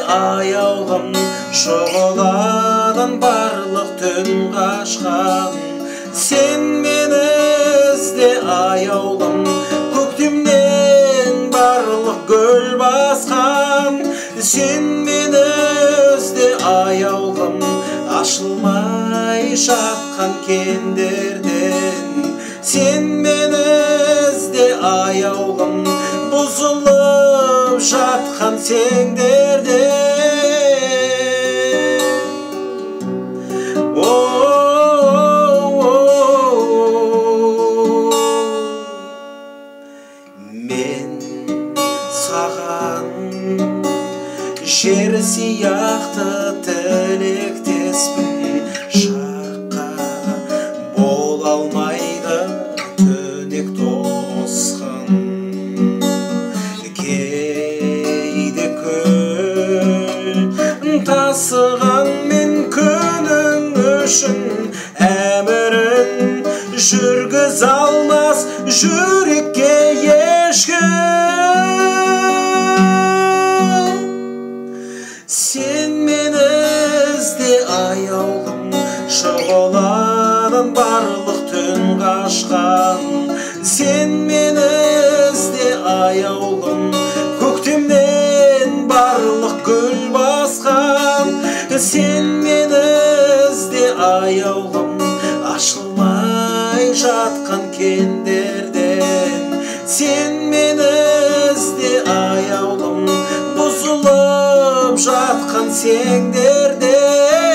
аяулым, шұғыладан барлық түн қашқан. Сен мені ізде, аяулым, көктемнен барлық гүл басқан. Сен мені ізде, аяулым, ашылмай жатқан кендерден. Сен мені ізде, аяулым, бұзылып жатқан сеңдерден. Мен саған жер сияқты тілектеспін, жарыққа бола алмайды түнек тосқын. Кейде көл тасығанмен күнің үшін әмірін жүргізе алмас жүрекке ешкім. Сен мені ізде, аяулым, шұғыладан барлық түн қашқан. Сен мені ізде, аяулым, көктемнен барлық гүл басқан. Сен мені ізде, аяулым, ашылмай жатқан кендерден. Сен мені ізде, аяулым, бұзылып жатқан сеңдерден.